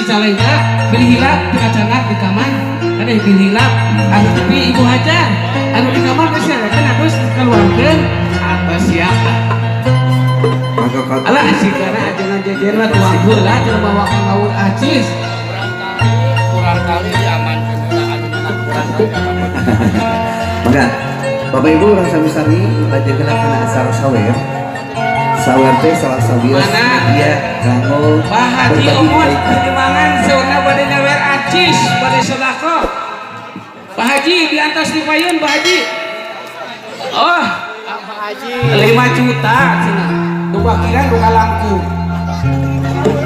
Cicalengka, bilih hilap teu kacandak di kamar. Kade bilih hilap anu tepi Ibu Hajar. Anu di kamar geus kan harus dikeluarkeun atau siap. Maka Alah, asik karena ajengan jejer lah, tuang heula cenah bawa ka ngawur acis. Kurang kali diamankeun heula, anu menang kurang kali diamankeun. Maka Bapak Ibu, urang sami-sami lajengkeun kana acara sawer. Sawer teh salah sawios Mana? Media kanggo Pak Haji berbagi Omot kebaikan. Limangan saurna bade nyawer acis, bade sedekah. Pak Haji, diantos di payun, Pak Haji. Oh, Pak Haji. 5 juta cenah. Duka kira duka langkung.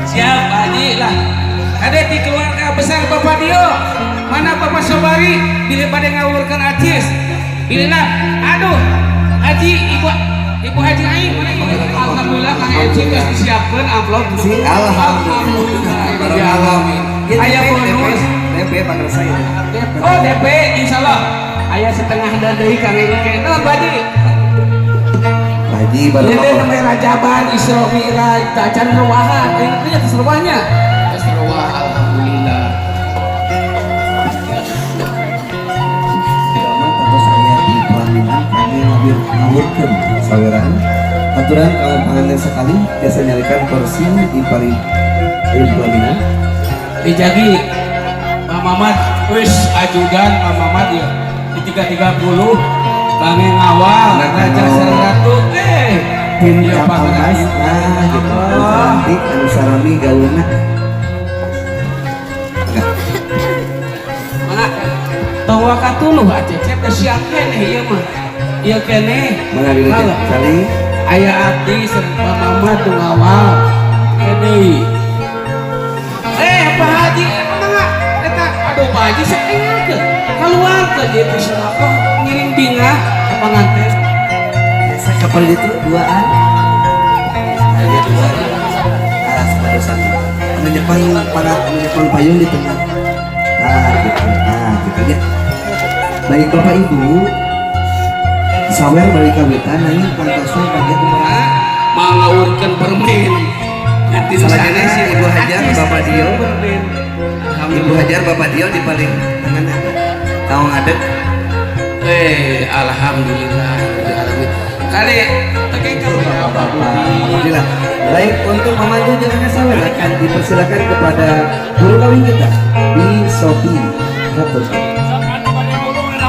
Siap, Pak Haji lah. Kade di keluarga besar Bapak Dio. Mana Bapak Sobari bilih bade ngawurkeun acis. Bilih lah. Aduh, Haji, Ibu, Ibu Haji Aing mana ieu? Alhamdulillah, Kang Eci geus disiapkeun amplop. Si alhamdulillah. Ya alamin. Ya, Aya DP, bonus. DP, pangersa ya. Oh, DP insyaallah. Aya setengah dan deui Kang Eci. Nuhun, Pak Haji. Pak Haji baru Ini teh namanya Rajaban Isra Mi'raj, tak acan ruwahan. Ini teh atas ruwahnya. Atas ruwah, alhamdulillah. Pertama tentu saya di pelaminan kami ngambil ngawurkeun saweran. Aturan kalau pengantin sekali biasa nyarikan kursi di paling di pelaminan. Dijagi Pak Mamat, wis ajudan Pak Mamat ya. Di 330 kami ngawal Nah, Raja kalau Sareng Ratu eh tim iya, kapal Pak mas, nah gitu, anu sarantik, anu sarami gaulna. Enggak. Mana tong wakatuluh acecep teh siap keneh ieu mah, ieu keneh. Mana dilejek Halo. Saling Aya abdi sareng Pak Mamat nu ngawal kene. Eh, Pak Haji, mangga eta. Aduh, Pak Haji sok engelkeun kaluarkeun ieu teh sedekah ngiring bingah ka panganten. Biasa kapal itu duaan. Ada dua. Ah, separusan. Anu nyepang para anu nyepang payung di tengah. Nah, gitu. Nah, gitu ya. Baik, Bapak Ibu, sawer balik kawitan nanging pantosna bagian kumaha? Mangawurkeun permen nanti. Selanjutnya si Ibu Hajar, Bapak Dio. Permen. Ibu Hajar, Bapak Dio di paling tengah. Kau ngadeg. Eh, alhamdulillah alamin. Kali tekeng ka Bapak Budi. Alhamdulillah. Baik, untuk memandu jalannya sawer akan dipersilakan kepada guru kawin kita di Sobi Hatur. Sok anu bade mulung dina.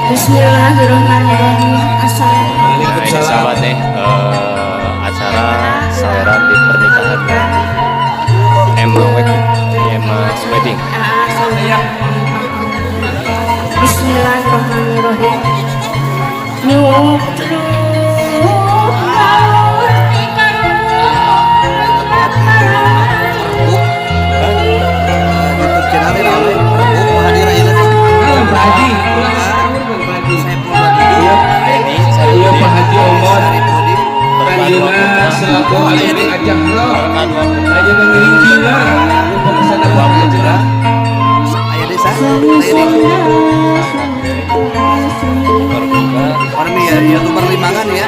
Bismillahirrahmanirrahim. Assalamualaikum. Nah, ini sahabat nih, acara saweran di pernikahan Emma Wedding, Emma Wedding. Bismillahirrahmanirrahim. Nyutruk gaur YouTube channel ini oleh hadir aja. Kalau Pak Haji, ulah ngawurkeun, Pak Haji. Iya, Denny, Iya, Pak Haji Omot. Saripudin. Kanjuna selaku alumni ajak lo. Berkah dua putra. Aja ngiring bingah untuk kesana Dua putra. Aya desa, aya di Berbuka. Orang ya YouTuber Limangan ya.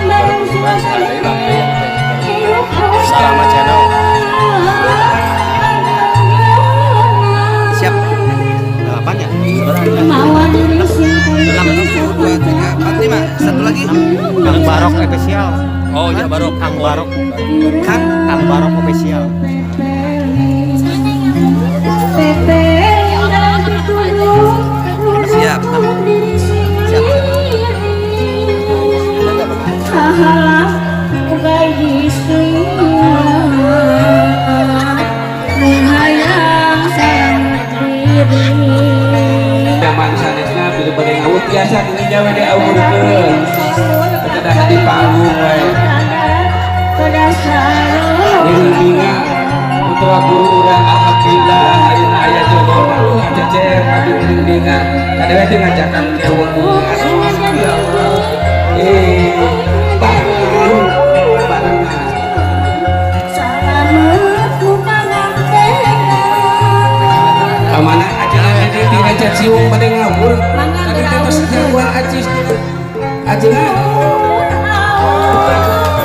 Berbuka sekali lagi. Sarama Channel. Siap. Delapan ya? Enam, dua, tiga, empat, lima. Satu lagi. Kang Barok official. Oh iya, Barok. Kang Barok. Kang. Kang Barok official. Siap. Siap. Hahalah ugai menghayang sayang diri. Zaman sanesna bilih bade ngawur tiasa di jawe diawurkeun. Kedah di panggung we. Ngiring bingah putra guru urang, alhamdulillah ayeuna aya jodohna. Aduh, cecep abdi ngiring bingah. Kadewe teh ngajakan kewek. Aduh, ya Allah. Eh, barengan barengan. Kamana ajengan di Raja Ciung bade ngawur. Tadi teh tos jagoan acis. Ajengan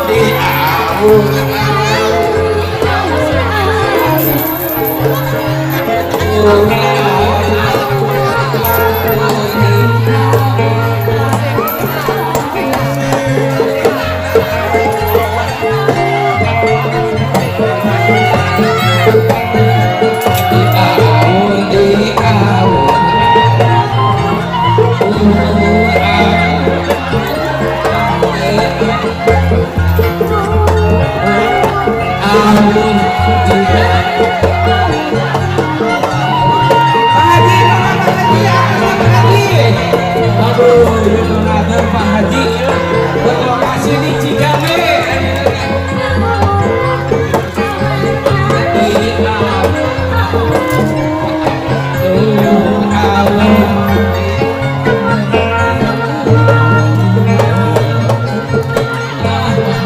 di awur. Pak Haji berlokasi di Cijabe.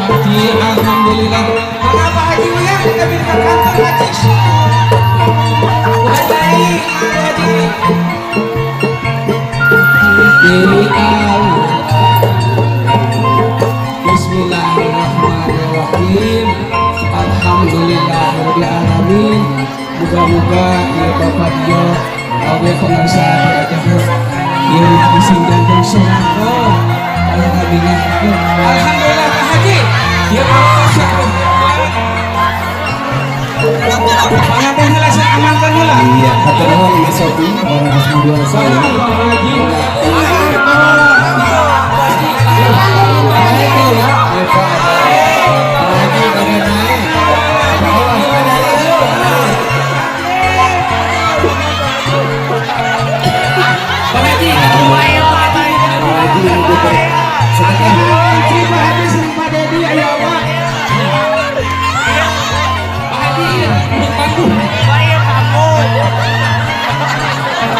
Haji, alhamdulillah. Maka Pak Haji Uyang kita berikan kantor Haji. Baik, Haji. Bismillahirrahmanirrahim. Alhamdulillahirabbil alamin. Muga-muga ieu Bapak Dio oge pengarsa diajak ieu bising jantung sembako. Alhamdulillah. Alhamdulillah Pak Haji. Ieu panganten heula amankan heula. Iya, hatur nuhun Ibu Sofi, orang 02 saya. Pak Haji.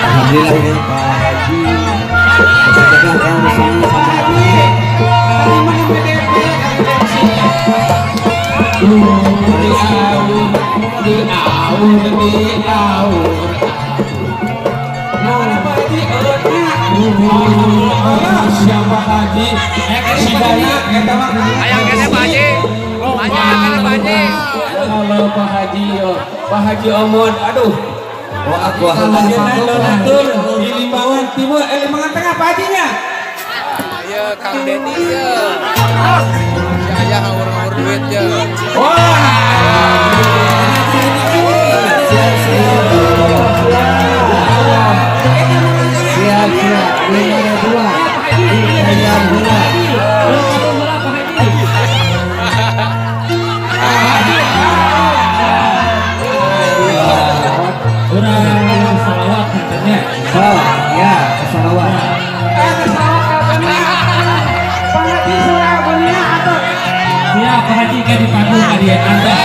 Alhamdulillah ya Pak Haji. Sedekah kaum muslimin. Pak Haji. Siapa Haji? Ayang kene Pak Haji. Ayang kene Pak Haji. Halo Pak Haji, Pak Haji Omon, aduh. Oh, aku Ayeuna donatur di Limbangan Timur, Limbangan Tengah Pak Hajinya. Iya, Kang Dedi ya. Si ayah ngawur-ngawur duit ya. Wah. Siap, siap. 5 2. Ayam bola. Urang salawat katanya. Oh, ya, salawat. Pak Haji Surabaya atau siap Pak Haji kan dipanggil kalian Anda.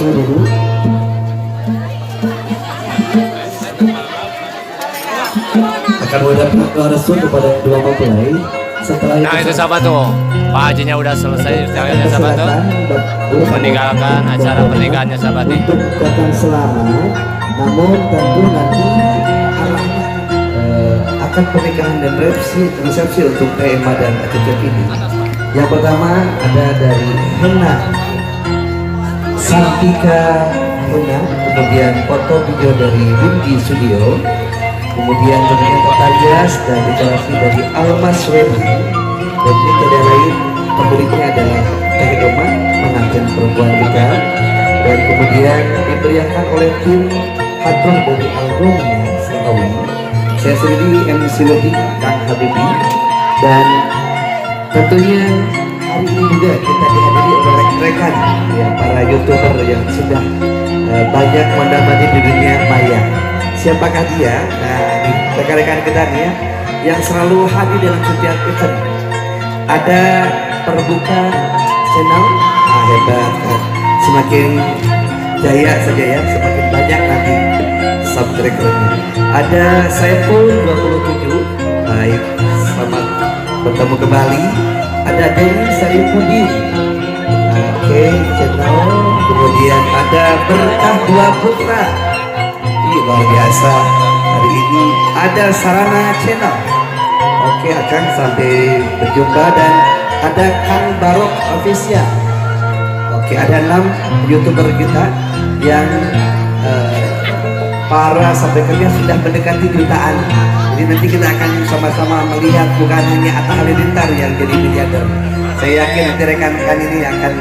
Foto dulu. Akan mengucapkan doa restu kepada dua mempelai. Setelah Nah itu sahabat tuh, Pak Hajinya udah selesai, akan sahabat tuh persilakan Bapak meninggalkan acara pernikahannya sahabat nih. Untuk ucapan selamat, namun tentu nanti arahnya akan pernikahan dan resepsi, resepsi untuk Emma dan Cecep ini. Yang pertama ada dari Hena Santika Hena, kemudian foto video dari Windy Studio, kemudian tentunya tata rias dan dekorasi dari Almas Wedding, dan ini tidak lain pemiliknya adalah Teh Emma, pengantin perempuan kita, dan kemudian diberikan oleh tim Hadroh dari Algonia Selawi. Saya sendiri MC Wedding Kang Habibi, dan tentunya hari ini juga kita dihadiri oleh rekan-rekan ya, para youtuber yang sudah banyak mondar-mandir di dunia maya. Siapakah dia? Nah, ini rekan-rekan kita nih ya, yang selalu hadir dalam setiap event. Ada Perbuka Channel, ah, hebat kan? Semakin jaya saja ya, semakin banyak nanti subscribernya. Ada Saiful 27, baik, selamat bertemu kembali. Ada Denny Sarifudin, oke, channel. Kemudian ada Berkah Dua Putra, ini luar biasa hari ini. Ada Sarana Channel, oke, akan sampai berjumpa. Dan ada Kang Barok Official. Oke, ada enam youtuber kita yang para subscribernya sudah mendekati jutaan. Jadi nanti kita akan sama-sama melihat bukan hanya Atta Halilintar yang jadi miliarder. Saya yakin nanti rekan-rekan ini akan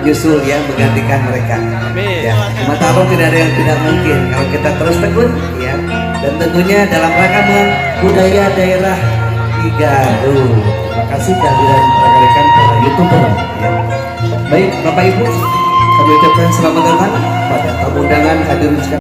nyusul ya, menggantikan mereka. Ya, di mata Allah tidak ada yang tidak mungkin kalau kita terus tekun ya. Dan tentunya dalam rangka budaya daerah di Garut. Terima kasih kehadiran rekan-rekan para youtuber ya. Baik, Bapak Ibu, kami ucapkan selamat datang pada tamu undangan, hadirin sekalian.